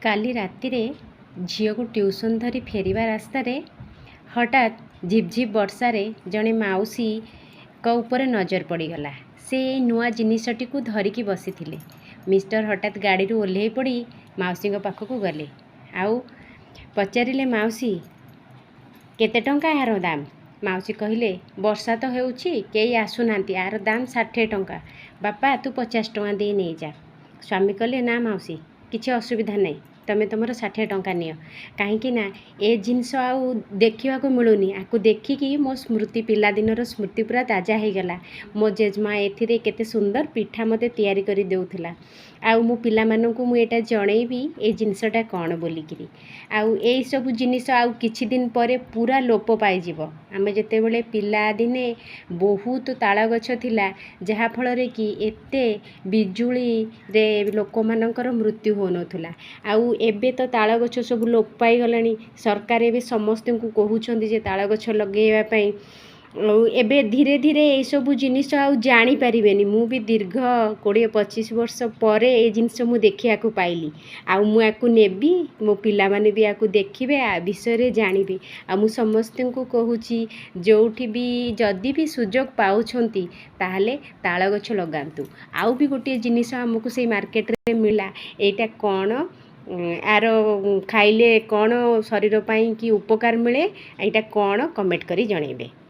କାଲି ରାତିରେ ଝିଅକୁ ଟ୍ୟୁସନ୍ ଧରି ଫେରିବା ରାସ୍ତାରେ ହଠାତ୍ ଝିପ୍ ଝିପ୍ ବର୍ଷାରେ ଜଣେ ମାଉସୀଙ୍କ ଉପରେ ନଜର ପଡ଼ିଗଲା। ସେ ଏଇ ନୂଆ ଜିନିଷଟିକୁ ଧରିକି ବସିଥିଲେ। ମିଷ୍ଟର ହଠାତ୍ ଗାଡ଼ିରୁ ଓହ୍ଲେଇ ପଡ଼ି ମାଉସୀଙ୍କ ପାଖକୁ ଗଲେ ଆଉ ପଚାରିଲେ, "ମାଉସୀ, କେତେ ଟଙ୍କା ଏହାର ଦାମ?" ମାଉସୀ କହିଲେ, "ବର୍ଷା ତ ହେଉଛି, କେହି ଆସୁନାହାନ୍ତି। ଏହାର ଦାମ 60 ଟଙ୍କା ବାପା, ତୁ 50 ଟଙ୍କା ଦେଇ ନେଇଯା।" ସ୍ୱାମୀ କହିଲେ, "ନା ମାଉସୀ, କିଛି ଅସୁବିଧା ନାହିଁ। ତମେ ତୁମର 60 ଟଙ୍କା ନିଅ। କାହିଁକି ନା ଏ ଜିନିଷ ଆଉ ଦେଖିବାକୁ ମିଳୁନି। ଆକୁ ଦେଖିକି ମୋ ସ୍ମୃତି, ପିଲାଦିନର ସ୍ମୃତି ପୁରା ତାଜା ହେଇଗଲା। ମୋ ଜେଜେମା ଏଥିରେ କେତେ ସୁନ୍ଦର ପିଠା ମୋତେ ତିଆରି କରି ଦେଉଥିଲା। ଆଉ ମୁଁ ପିଲାମାନଙ୍କୁ ମୁଁ ଏଇଟା ଜଣେଇବି, ଏ ଜିନିଷଟା କ'ଣ ବୋଲିକିରି। ଆଉ ଏଇସବୁ ଜିନିଷ ଆଉ କିଛି ଦିନ ପରେ ପୁରା ଲୋପ ପାଇଯିବ। ଆମେ ଯେତେବେଳେ ପିଲାଦିନେ ବହୁତ ତାଳ ଗଛ ଥିଲା, ଯାହାଫଳରେ କି ଏତେ ବିଜୁଳିରେ ଲୋକମାନଙ୍କର ମୃତ୍ୟୁ ହେଉନଥିଲା। ଆଉ ଏବେ ତ ତାଳ ଗଛ ସବୁ ଲୋପ ପାଇଗଲାଣି। ସରକାର ଏବେ ସମସ୍ତଙ୍କୁ କହୁଛନ୍ତି ଯେ ତାଳ ଗଛ ଲଗେଇବା ପାଇଁ। ଆଉ ଏବେ ଧୀରେ ଧୀରେ ଏଇସବୁ ଜିନିଷ ଆଉ ଜାଣିପାରିବେନି। ମୁଁ ବି ଦୀର୍ଘ 20-25 ବର୍ଷ ପରେ ଏ ଜିନିଷ ମୁଁ ଦେଖିବାକୁ ପାଇଲି। ଆଉ ମୁଁ ୟାକୁ ନେବି, ମୋ ପିଲାମାନେ ବି ୟାକୁ ଦେଖିବେ, ୟା ବିଷୟରେ ଜାଣିବେ। ଆଉ ମୁଁ ସମସ୍ତଙ୍କୁ କହୁଛି, ଯେଉଁଠି ବି ଯଦି ବି ସୁଯୋଗ ପାଉଛନ୍ତି, ତାହେଲେ ତାଳ ଗଛ ଲଗାନ୍ତୁ। ଆଉ ବି ଗୋଟିଏ ଜିନିଷ ଆମକୁ ସେଇ ମାର୍କେଟରେ ମିଳିଲା। ଏଇଟା କ'ଣ, ଆର ଖାଇଲେ କ'ଣ ଶରୀର ପାଇଁ କି ଉପକାର ମିଳେ, ଏଇଟା କ'ଣ, କମେଣ୍ଟ କରି ଜଣେଇବେ।